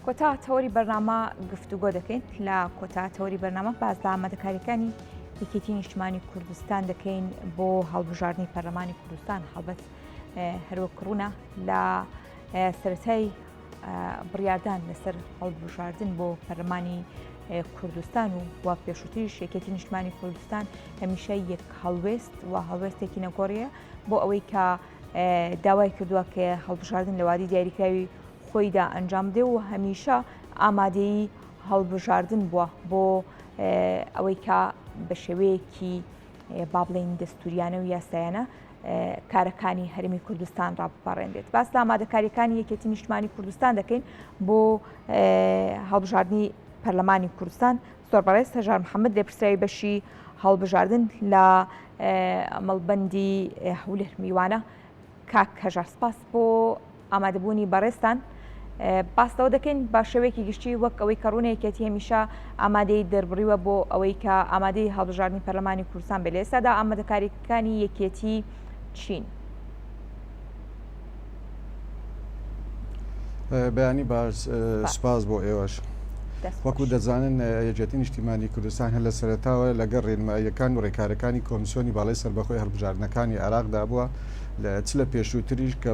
کۆتا تەوەری بەرنامە گفتوگۆ دەکەین لە کۆتا تەوەری بەرنامە باس لە ئامادەکاریەکانی یەکێتی نیشتمانی کوردستان دەکەین بۆ هەڵبژاردنی پەرلەمانی کوردستان هەڵبەت هەروەک ڕوونە لە سەرەتای بڕیاردان لەسەر هەڵبژاردن بۆ پەرلەمانی کوردستان و و پێشووتریش یەکێتی نیشتمانی کوردستان هەمیشە یەک هەڵوێست و هەڵوێستێکی نەگۆڕیە بۆ ئەوەی کە داوای کردووە کە هەڵبژاردن لە وادی دیاریکراوی خۆیدا ئەنجام بدێ و هەمیشە ئامادەی هەڵبژاردن بووە بۆ ئەوەی کە بە شێوەیەکی با بڵێین دەستوریانە و یاسایانە کارەکانی هەرمی کوردستان ڕاپەڕێنرێت باس لە ئامادەکاریەکانی یەکێتی نیشتمانی کوردستان دەکەین بۆ هەڵبژاردننی پەرلەمانی کوردستان زۆر بەڕێز هەژار محەممەد لێپرسراوی بەشی هەڵبژاردن لە مەڵبەندی هەولێر میوانە کاک هەژار سپاس بۆ ئامادەبوونی بەڕێزتان. باس لەوە دەکەین بە شێوەیەکی گشتی وەک ئەوەی کە ڕوونە یەکێتی هەمیشە ئامادەی دەربڕیوە بۆ ئەوەی کە ئامادەی هەڵبژاردنی پەرلەمانی کوردستان بێت لە ئێستادا ئامادەکاریەکانی یەکێتی چین؟ بەیانی باش سوپاس بۆ ئێوەش. وەکو دەزانن یەکێتی نیشتیمانی کوردستان هەر لە سەرەتاوە لەگەڵ ڕێنماییەکان و ڕێکارەکانی کۆمیسیۆنی باڵای سەربەخۆی هەڵبژاردنەکانی عێراقدا بووە چ لە پێشووتریش کە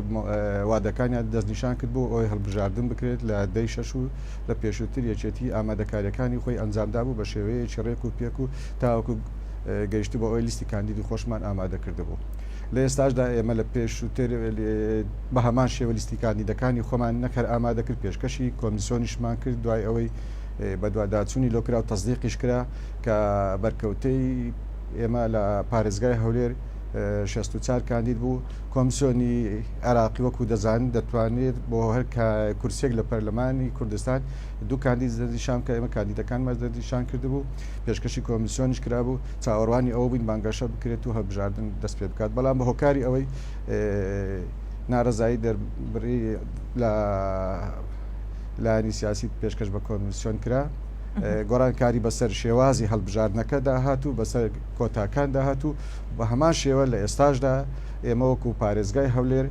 وادەکانیان دەستنیشان کرد بۆ ئەوەی هەڵبژاردن بکرێت لە دەی شەش و لە پێشووتر یەکێتی ئامادەکاریەکانی خۆی ئەنجامدابوو بە شێوەیەکی ڕێک و پێک و تاوەکو گەیشتبوو ئەوەی لیستی کاندیدی خۆشمان ئامادە کردبوو. لە ئێستاشدا ئێمە لە پێشووتر بە هەمان شێوە لیستی کاندیدەکانی خۆمان نەک هەر ئامادە کرد پێشکەشی کۆمیسیۆنیشمان کرد دوای ئەوەی بەدواداچوونی لۆ کرا و تەسدیقیش کرا کە بەرکەوتەی ئێمە لە پارێزگای هەولێر 64 کاندید بوو کۆمسیۆنی عێراقی وەکو دەزانن دەتوانێت بۆ هەر کورسێک لە پەرلەمانی کوردستان دوو کاندید دەستنیشان بکات ئێمە کاندیدەکانمان دەستنیشان کردبوو پێشکەشی کۆمیسیۆنیش کرابوو، چاوەڕوانی ئەوە بووین بانگەشە بکرێت و هەڵبژاردن دەست پێ بکات، بەڵام بە هۆکاری ئەوەی نارەزایی دەربڕی لە لایەنی سیاسی پێشکەش بە کۆمیسیۆن کرا، گۆڕانکاری بەسەر شێوازی هەڵبژاردنەکەدا هات و بەسەر کۆتاکاندا هات و بە هەمان شێوە لە ئێستاشدا ئێمە وەکو پارێزگای هەولێر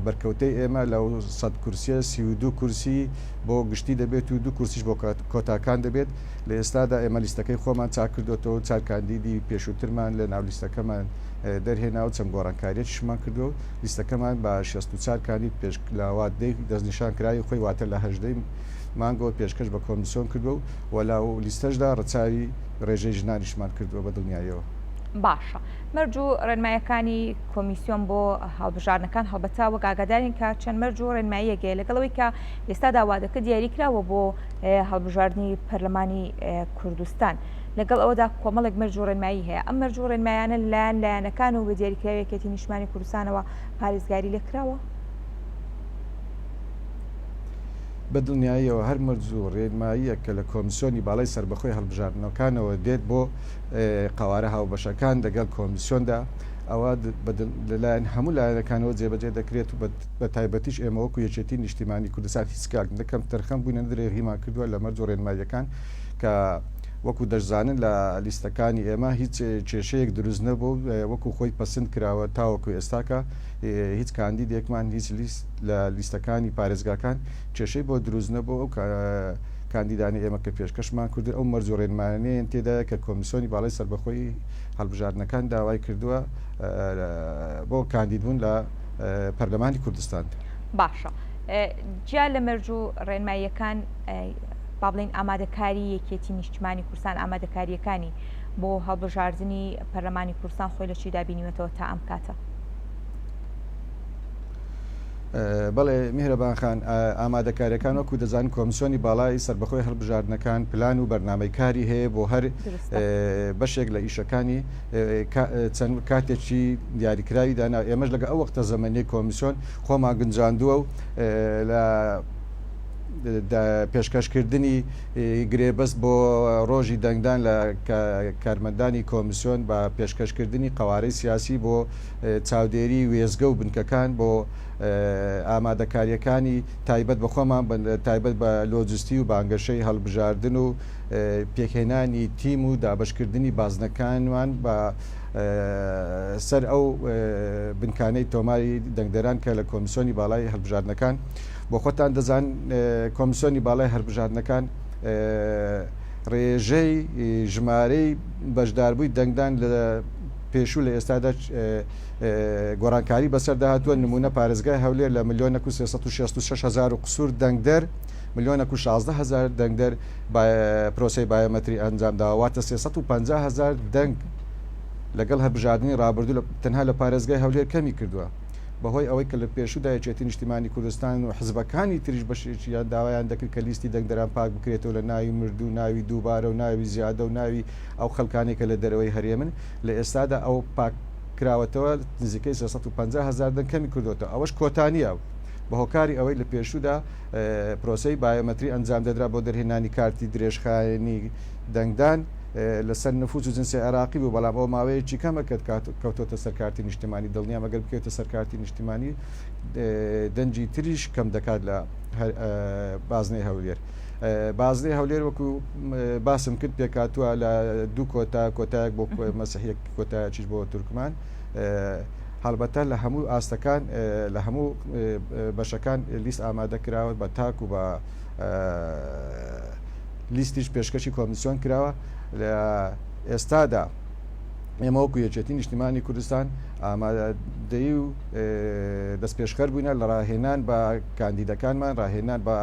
بەرکەوتەی ئێمە لەو سەد کورسیە 32 کورسی بۆ گشتی دەبێت و دوو کورسیش بۆ کۆتاکان دەبێت. لە ئێستادا ئێمە لیستەکەی خۆمان چاککردۆتەوە و چار کاندیدی پێشووترمان لە ناو لیستەکەمان دەرهێنا و چەند گۆڕانکارییەکیشمان کردووە و لیستەکەمان بە 64 کاندید پێش لە وادەی دەستنیشانکراوی خۆی واتە لە 18 ی مانگەوە پێشکەش بە کۆمیسیۆن کردووە و لە لیستەشدا ڕەچاوی ڕێژەی ژنانیشمان کردووە بە دڵنیاییەوە. باشە مەرج و ڕێنمایەکانی کۆمیسیۆن بۆ هەڵبژاردنەکان هەڵبەتە وەک ئاگادارین کە چەند مەرج و ڕێنماییەک هەیە لەگەڵ ئەوەی کە ئێستادا وادەکە دیاریکراوە بۆ هەڵبژاردنی پەرلەمانی کوردستان لەگەڵ ئەوەدا کۆمەڵێک مەرج و ڕێنمایی هەیە ئەم مەرج و ڕێنمایانە لەلایەن لایەنەکان و بە دیاریکراوی یەکێتی نیشتمانی کوردستانەوە پارێزگاری لێکراوە؟ بە دڵنیاییەوە هەر مەرج و ڕێنماییەک کە لە کۆمیسیۆنی باڵای سەربەخۆی هەڵبژاردنەکانەوە دێت بۆ قەوارە هاوبەشەکان لەگەڵ کۆمیسیۆندا ئەوە لەلایەن هەموو لایەنەکانەوە جێبەجێ دەکرێت و بە تایبەتیش ئێمە وەکو یەکێتی نیشتیمانی کوردستان هیچ کات نە کەمتەرخەم بووینە نە درێغیمان کردووە لە مەرج و ڕێنماییەکان کە وەکو دەشزانن لە لیستەکانی ئێمە هیچ کێشەیەک دروست نەبوو وەکو خۆی پەسند کراوە تاوەکو ئێستاکە هیچ کاندیدێکمان هیچ لیست لە لیستەکانی پارێزگاکان کێشەی بۆ دروست نەبوو ئەو کاندیدانی ئێمە کە پێشکەشمان کردن ئەو مەرج و ڕێنمایانەیان تێدایە کە کۆمیسیۆنی باڵای سەربەخۆی هەڵبژاردنەکان داوای کردووە بۆ کاندیدبوون لە پەرلەمانی کوردستان. باشە جیا لە مەرج و ڕێنماییەکان با بڵێین ئامادەکاری یەکێتی نیشتمانی کوردستان ئامادەکارییەکانی بۆ هەڵبژاردنی پەرلەمانی کوردستان خۆی لە چیدا بینیوەتەوە تا ئەم کاتە؟ بەڵێ میهرەبان خان، ئامادەکاریەکان وەکو دەزانن کۆمسیۆنی باڵای سەربەخۆی هەڵبژاردنەکان پلان و بەرنامەی کاری هەیە بۆ هەر بەشێک لە ئیشەکانی چەند کاتێکی دیاریکراوی دانا ئێمەش لەگە ئەو وەختە زەمەنی کۆمیسیۆن خۆمان گونجاندووە و لە پێشکەشکردنی گرێبەست بۆ ڕۆژی دەنگدان لە کارمەندانی کۆمیسیۆن بە پێشکەشکردنی قەوارەی سیاسی بۆ چاودێری وێستگە و بنکەکان بۆ ئامادەکارییەکانی تایبەت بە خۆمان تایبەت بە لۆجستی و بانگەشەی هەڵبژاردن و پێکهێنانی تیم و دابەشکردنی بازنەکانمان بە سەر ئەو بنکانەی تۆماری دەنگدەران کە لە کۆمیسیۆنی باڵای هەڵبژاردنەکان. بۆ خۆتان دەزان کۆمسیۆنی باڵای هەربژاردنەکان ڕێژەی ژمارەی بەشداربووی دەنگدان لە پێشوو لە ئێستادا گۆڕانکاری بەسەردا هاتووە، نموونە پارێزگای هەولێر لە ملیۆنەک و 366 هەزار و قسوور دەنگدەر، ملیۆنەک و 16 هەزار دەنگدەر پرۆسەی بایۆمەتری ئەنجامداوە، واتە 350 هەزار دەنگ لەگەڵ هەڵبژاردنی ڕابردوو تەنها لە پارێزگای هەولێر کەمی کردووە. بەهۆی ئەوەی کە لە پێشوودا یەکێتی نیشتیمانی کوردستان و حزبەکانی تریش بەشێکیان داوایان دەکرد کە لیستی دەنگدەران پاک بکرێتەوە لە ناوی مردوو، ناوی دووبارە و ناوی زیادە و ناوی ئەو خەلکانەی کە لە دەرەوەی هەرێمن، لە ئێستادا ئەوە پاک کراوەتەوە نزیکەی 350 هەزار دەنگ کەمی کردۆتەوە، ئەوەش کۆتا نییە بە هۆکاری ئەوەی لە پێشوودا پرۆسەی بایۆمەتری ئەنجام دەدرا بۆ دەرهێنانی کارتی درێژخایەنی دەنگدان لەسەر نفوس و جنسی عێراقی بوو، بەڵام ئەوە ماوەیەکی کەمە کە کەوتۆتە سەر کارتی نیشتیمانی، دڵنیام ئەگەر بکەوێتە سەر کارتی نیشتیمانی دەنگی تریش کەم دەکات لە بازنەی هەولێر. بازنەی هەولێر وەکو باسم کرد پێکهاتووە لە دوو کۆتا، کۆتایەک بۆ مەسیحیەک کۆتایەکیش بۆ تورکمان. هەڵبەتە لە هەموو ئاستەکان لە هەموو بەشەکان لیست ئامادە کراوە بە تاک و بە لیستیش پێشکەشی کۆمیسیۆن کراوە لە ئێستادا ئێمە وەکو یەکێتی نیشتیمانی کوردستان ئامادەی و دەستپێشخەر بووینە لە ڕاهێنان بە کاندیدەکانمان ڕاهێنان بە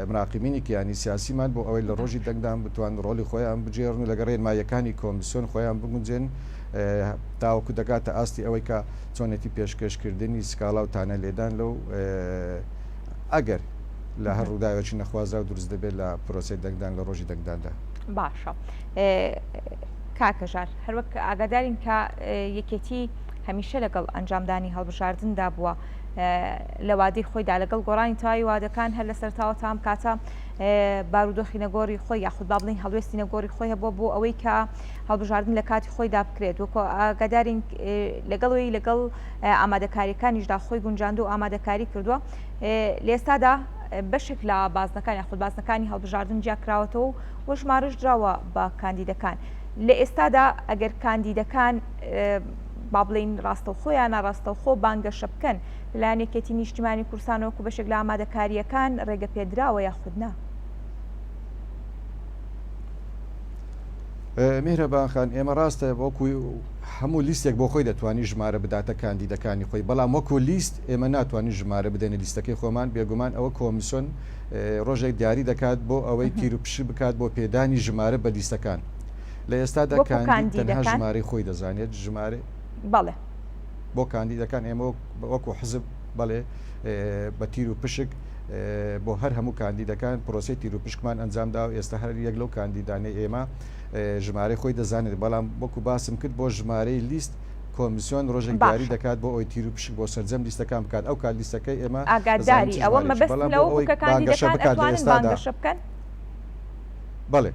مراقبینی کیانی سیاسیمان بۆ ئەوەی لە ڕۆژی دەنگدان بتوان ڕۆڵی خۆیان بگێڕن و لەگەڵ ڕێنماییەکانی کۆمیسیۆن خۆیان بگونجێن تاوەکو دەگاتە ئاستی ئەوەی کە چۆنێتی پێشکەشکردنی سکاڵا و تانە لێدان لەو ئەگەر لە هەر ڕووداوێکی نەخوازراو دروست دەبێت لە پرۆسەی دەنگدان لە ڕۆژی دەنگداندا. باشە کاک هەژار هەروەک ئاگادارین کە یەکێتی هەمیشە لەگەڵ ئەنجامدانی هەڵبژاردندا بووە لە وادەی خۆیدا لەگەڵ گۆڕانی تەواوی وادەکان هەر لە سەرتاوە تام کاتە بارودۆخی نەگۆری خۆی یاخود با بڵین هەڵوێستی نەگۆری خۆی هەبووە بۆ ئەوەی کە هەڵبژاردن لە کاتی خۆیدا بکرێت وەکو ئاگادارین لەگەڵەوەی لەگەڵ ئامادەکاریەکانیشدا خۆی گونجاندو و ئامادەکاری کردووە لێستادا بەشێک لە بازنەکان یاخود بازنەکانی هەڵبژاردن جیاکراوەتەوە و ژمارەش دراوە بە کاندیدەکان لە ئێستادا ئەگەر کاندیدەکان با بڵێین ڕاستەوخۆ یا ناڕاستەوخۆ بانگەشە بکەن لەلایەن یەکێتی نیشتیمانی کوردستان وەکو بەشێک لە ئامادەکارییەکان ڕێگە پێدراوە یاخود نا؟ میهرەبان خان، ئێمە ڕاستە وەکو هەموو لیستێک بۆ خۆی دەتوانی ژمارە بداتە کاندیدەکانی خۆی، بەڵام وەکو لیست ئێمە ناتوانین ژمارە بدەینە لیستەکەی خۆمان، بێگومان ئەوە کۆمیسۆن ڕۆژێک دیاری دەکات بۆ ئەوەی تیروپشک بکات بۆ پێدانی ژمارە بە لیستەکان. لە ئێستادا وەکو کاندید تەنها کاندیدەکان؟ ژمارەی خۆی دەزانێت، ژمارەی. بەڵێ. بۆ کاندیدەکان ئێمە وەکو حزب بەڵێ بە تیر و پشک بۆ هەر هەموو کاندیدەکان پرۆسەی تیر و پشکمان ئەنجام دا و ئێستا هەر یەک لەو کاندیدانەی ئێمە ژمارەی خۆی دەزانێت، بەڵام وەکو باسم کرد بۆ ژمارەی لیست کۆمیسیۆن ڕۆژێک دیاری باشە. دەکات بۆ ئەوەی تیر و پشک بۆ سەرجەم لیستەکان بکات، ئەو کات لیستەکەی ئێمە دەزانین ئاگاداری چ ئەوە ژمارەیەکی، مەبەستم بەڵام بۆ لەوە بوو ئەوەی کە بانگەشە کاندیدەکان بکات لە ئەتوانن ئێستادا. بانگەشە بکەن؟ بەڵێ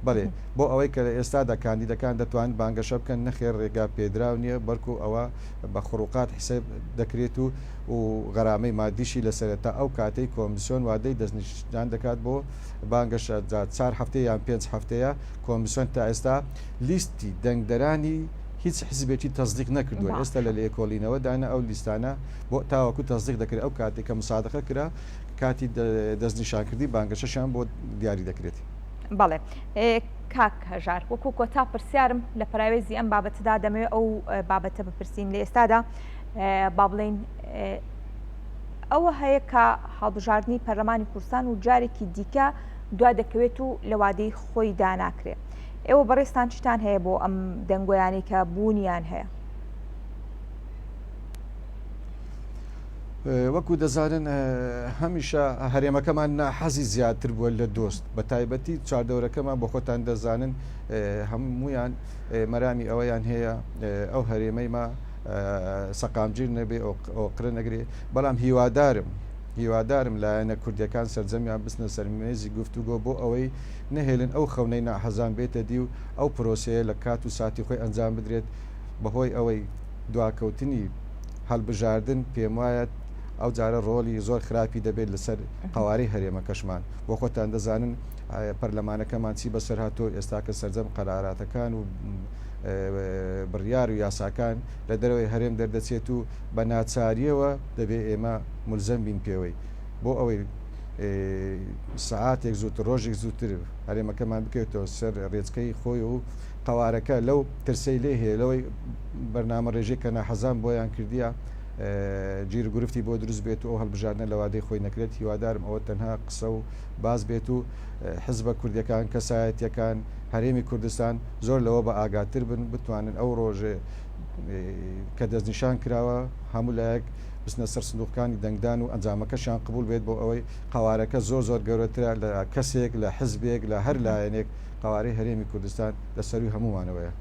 بەڵێ بۆ ئەوەی کە لە ئێستادا کاندیدەکان دەتوانن بانگەشە بکەن نەخێر ڕێگا پێدراو نییە بەڵکو ئەوە بە خروقات حسێب دەکرێت و و غەرامەی مادیشی لەسەرە تا ئەو کاتەی کۆمسیۆن وادەی دەستنیشان دەکات بۆ بانگەشە جا چار هەفتەیە یان پێنج هەفتەیە کۆمسیۆن تا ئێستا لیستی دەنگدەرانی هیچ حزبێکی تەسدیق نەکردووە ئێستا باشە. لە لێکۆڵینەوە دانە ئەو لیستانە بۆ تاوەکو تەسدیق دەکرێت ئەو کاتێک کە مسادقە کرا کاتی دەستنیشانکردنی بانگەشەشیان بۆ دیاری دەکرێت. بەڵێ کاک هەژار وەکو کۆتا پرسیارم لە پەراوێزی ئەم بابەتەدا دەمەوێت ئەو بابەتە بپرسین لە ئێستادا با بڵێین ئەوە هەیە کە هەڵبژاردنی پەرلەمانی کوردستان و جارێکی دیکە دوا دەکەوێت و لە وادەی خۆی داناکرێت ئێوە بەڕێزتان چیتان هەیە بۆ ئەم دەنگۆیانەی کە بوونیان هەیە؟ وەکو دەزانن هەمیشە هەرێمەکەمان ناحەزی زیاتر بووە لە دۆست بە تایبەتی چواردەورەکەمان بۆ خۆتان دەزانن هەمویان مەرامی ئەوەیان هەیە ئەو هەرێمەی ما سەقامگیر نەبێ ئۆقرە نەگرێ بەڵام هیوادارم هیوادارم لایەنە کوردیەکان سەرجەمیان بچنە سەر مێزی گفتوگۆ بۆ ئەوەی نەهێلن ئەو خەونەی ناحەزان بێتە دی و ئەو پرۆسەیە لە کات و ساتی خۆی ئەنجام بدرێت بەهۆی ئەوەی دواکەوتنی هەڵبژاردن پێموایە ئەو جارە ڕۆڵی زۆر خراپی دەبێت لەسەر قەوارەی هەرێمەکەشمان. بۆ خۆتان دەزانن پەرلەمانەکەمان چی بەسەر هاتووە و ئێستاکە سەرجەم قەراراتەکان و بڕیار و یاساکان لە دەرەوەی هەرێم دەردەچێت و بە ناچارییەوە دەبێت ئێمە مولزەم بین پێوەی. بۆ ئەوەی سەعاتێک زووتر ڕۆژێک زووتر هەرێمەکەمان بکەوێتەوە سەر ڕێچکەی خۆی و قەوارەکە لەو ترسەی لێ هەیە لەوەی بەرنامە ڕێژەی کە ناحەزان بۆیان کردیە گیر و گرفتی بۆ دروست بێت و ئەو هەڵبژاردنە لە وادەی خۆی نەکرێت هیوادارم ئەوە تەنها قسە و باس بێت و حزبە کوردیەکان کەسایەتیەکان هەرێمی کوردستان زۆر لەوە بە ئاگاتر بن بتوانن ئەو ڕۆژێ کە دەستنیشان کراوە هەموو لایەک بچنە سەر سندوقەکانی دەنگدان و ئەنجامەکەشیان قبوڵ بێت بۆ ئەوەی قەوارەکە زۆر زۆر گەورەترە لە کەسێک لە حزبێک لە هەر لایەنێک قەوارەی هەرێمی کوردستان لە سەرووی هەموومانەوەیە.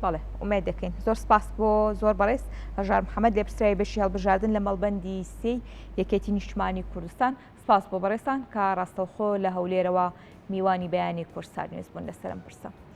بەڵێ ئومێد دەکەین. زۆر سپاس بۆ زۆر بەڕێز هەژار محەمەد لێپرسراوی بەشی هەڵبژاردن لە مەڵبەندی سێی یەکێتی نیشتمانی کوردستان. سپاس بۆ بەڕێزتان کە ڕاستەوخۆ لە هەولێرەوە میوانی بەیانی کوردسات نیوز بوون لەسەر ئەم پرسە.